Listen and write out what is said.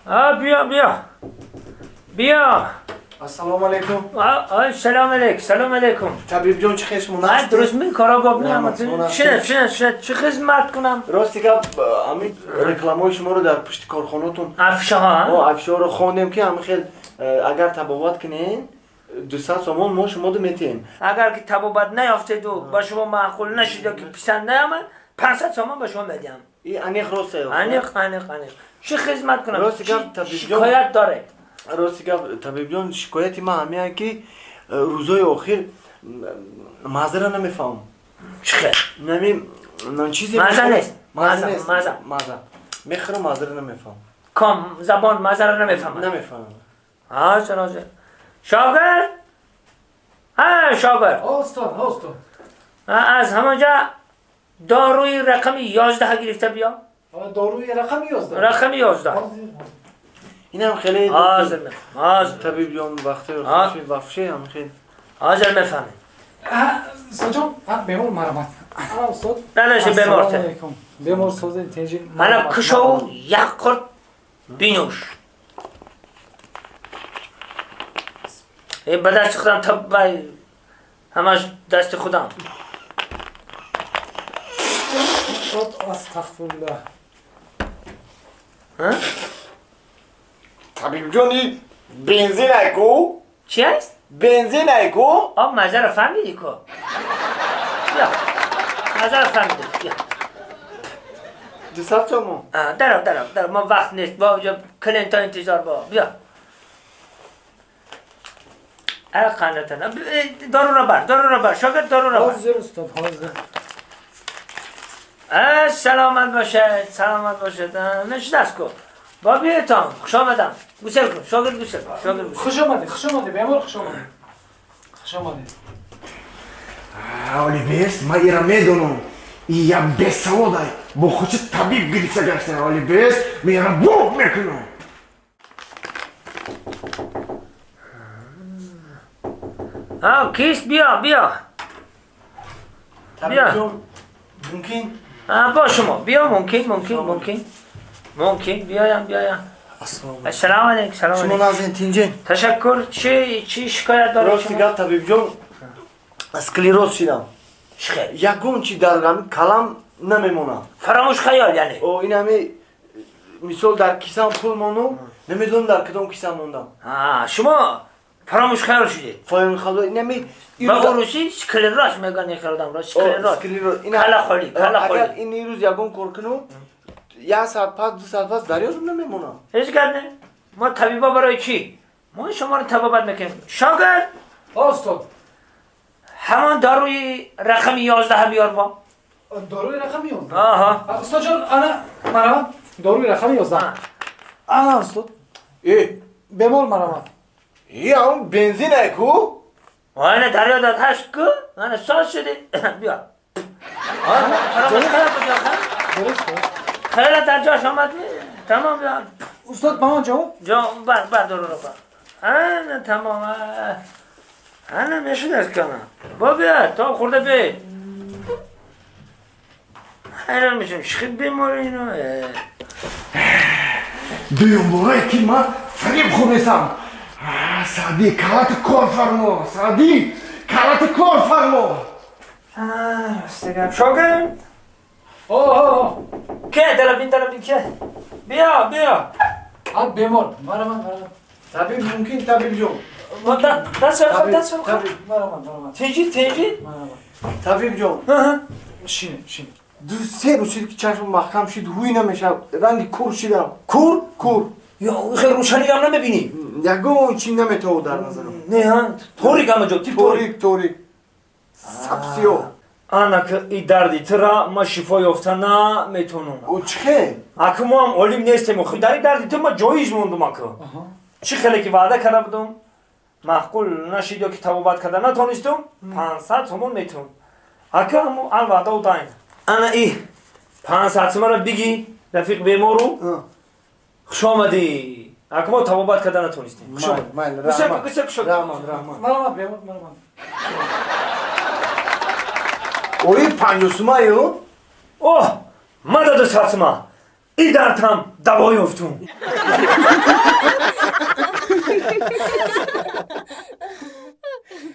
بیا بیا بیا. السلام علیکم. سلام علیکم. سلام علیکم. طبیب جان چه خیش مناسب؟ درست می کارا باب نعمت. چه چه چه چه خدمت کنم؟ راستی گپ همین رکلامای شما رو در پشت کارخانه‌تون افشه ها افشه رو خوندیم که همین خیلی اگر تبابت کنین 200 سومون ما شما رو میتیم. اگر که تبابت نیافتید و با شما معقول نشید که پسند نیامد 500 سومون به شما میدم. این انیق راسته. انیق انیق انیق. چه خدمت کنم؟ راستی گپ طبیب جان شکایت داره. راستی گپ طبیب جان شکایتی ما همین که روزای آخر مزه نمیفهم. چه؟ نمی چیزی مزه نیست. مزه نیست. مزه مزه میخورم مزه نمیفهم. کام زبان مزه رو نمیفهم. نمیفهم. حاضر حاضر. شاگرد؟ ها شاگرد. استاد استاد. از همانجا داروی رقم 11 گرفته بیا. داروی رقم 11. رقم 11. اینم خیلی حاضر حاضر طبیب جان وقتی خوشی وفشه هم خیلی حاضر میفهمه. استاد جان بیمار مرحمت. استاد. نه بیمار ته. بیمار ساز تنجی. انا کشو یک قرط بینوش. به دست خودم تب همش دست خودم. استاد استغفرالله. ها؟ طبیب جانی بنزین ایکو؟ چی است؟ بنزین ایکو؟ آب مزه رو فهمیدی کو؟ بیا مزه رو فهمیدی بیا 200 تومن. درو درو درو ما وقت نیست با کلینتا انتظار با بیا. اه قناتنا دارو رو بر دارو رو بر شاگرد دارو رو بر. حاضر استاد حاضر. سلامت باشه سلامت باشه. نشست کو با بیتان خوش آمدم. گوسل کن شاگرد گوسل شاگرد گوسل. خوش آمدید خوش آمدید بیمار خوش آمدید خوش آمدید. اولی بیس ما ایرا میدونم یا بیسوادای با خودش طبیب گرفته گشته. اولی بیس می ایرا بوق میکنم. ها کیست؟ بیا بیا بیا. ممکن؟ با شما بیا. ممکن ممکن ممکن ممکن بیایم بیایم. السلام علیکم. سلام علیکم. شما نازین تینجین. تشکر. چی شکایت دارید؟ راستی گپ طبیب جان اسکلروز شدم. چه؟ یگون چی در غم کلام نمیمونم. فراموش خیال یعنی. او این همی مثال در کیسم پول مونم نمیدونم در کدام کیسم موندم. شما فراموش خیال شدید. فراموش خیال اینمی با روسی اسکلروز میگن این خیالم را اسکلروز. کلا خالی کلا خالی. اگر این روز یگون کار کنم یک ساعت پس 2 ساعت پس دریازم نمیمونم. هیچ گرد نه. ما طبیبا برای چی؟ ما شما رو طبابت میکنیم. شاگرد؟ استاد. همان داروی رقم 11 بیار با. داروی رقم 11؟ آها. استاد جان انا مرحبا داروی رقم 11. انا استاد. ای بیمار مرحبا. ای هم بنزین ایکو؟ آنه دریا داد هشت کو؟ آنه ساز شده. بیا. آه درست. خیلی در جاش آمد تمام یا استاد با من جواب؟ جواب بر بر دارو رو بر آنه تمام آنه نشد از کنم با بیا تا خورده بی حیران میشم چه بیماری اینو دویم باره که من فریب خونستم. سعدی کلات کار فرما. سعدی کلات کار فرما. راستی شاگرد اوه که دربین دربین که بیا بیا. بیمار مرحبا مرحبا. طبیب ممکن طبیب جان دست خود دست خود. طبیب مرحبا مرحبا. تنجی تنجی مرحبا طبیب جان. شینه شینه. 2-3 روز شد که چشم محکم شد هوی نمیشه رنگ کور شدم. کور کور یا خیلی روشنی هم نمیبینی. یگون چی نمیتو در نظرم. نه ها توریک هم جو تیپ توریک توریک سبسیو. انا که ای دردی ترا ما شفا یافته نمیتونم. او چه؟ اکه ما هم عالم نیستیم خو در دردی تو ما جایز موندم اکه. چی خیلی که وعده کرده بودم معقول نشید یا که تبابت کرده نتونستم 500 تومان میتونم. اکه همو ال وعده و داین. انا ای 500 تومان رو بگی رفیق بیمارو خوش آمدی. اکه ما تبابت کرده نتونستیم. خوش آمدی. رحمان رحمان. مرحبا بیمار مرحبا. اوی 50 سومایو؟ اوه مدد 200 تومان. И дардам даво ёфтум.